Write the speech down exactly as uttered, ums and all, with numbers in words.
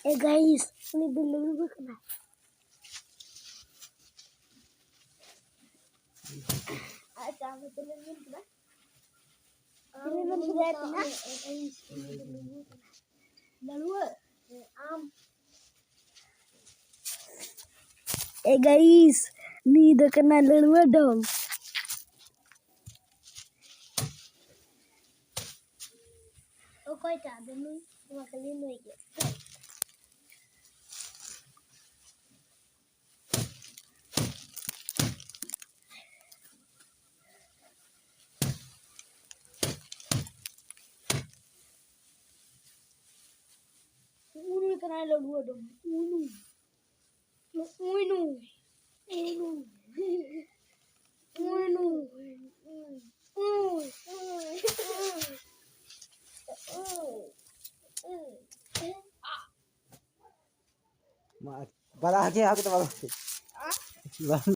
ᱮ ᱜᱟᱭᱤᱥ, ᱩᱱᱤ ᱫᱚ ᱞᱟᱹᱲᱣᱟᱹ ᱠᱟᱱᱟᱭ᱾ ᱟᱪᱪᱷᱟ, ᱟᱢ ᱫᱚ ᱛᱤᱱᱟᱹᱜ ᱮᱢ ᱧᱮᱞ ᱠᱮᱫᱟ? ᱛᱤᱱᱟᱹᱜ ᱮᱢ ᱧᱮᱞ ᱠᱮᱫᱟ? ᱞᱟᱹᱲᱣᱟᱹ? ᱟᱢ ᱮ ᱜᱟᱭᱤᱥ, ᱱᱩᱭ ᱫᱚ ᱠᱟᱱᱟ ᱞᱟᱹᱲᱣᱟᱹ ᱰᱚᱢ᱾ ᱚᱠᱚᱭᱴᱟᱜ ᱫᱚ ᱱᱩᱭ? ᱱᱚᱣᱟ ᱠᱷᱟᱹᱞᱤ ᱱᱩᱭ ᱜᱮ᱾ ᱩᱱᱩ ᱠᱟᱱᱟᱭ ᱞᱟᱹᱲᱣᱟᱹ ᱰᱚᱢ᱾ ᱩᱱᱩ᱾ ᱩᱱᱩ᱾ ᱩᱱᱩ᱾ ᱩᱱᱩ᱾ ᱩᱱᱩ᱾ ᱢᱟ, ᱵᱟᱞᱟ ᱦᱟᱡᱮ ᱦᱟᱠ ᱛᱚ ᱵᱟᱞᱟ ᱦᱟᱡᱮ᱾ ᱵᱟᱝ᱾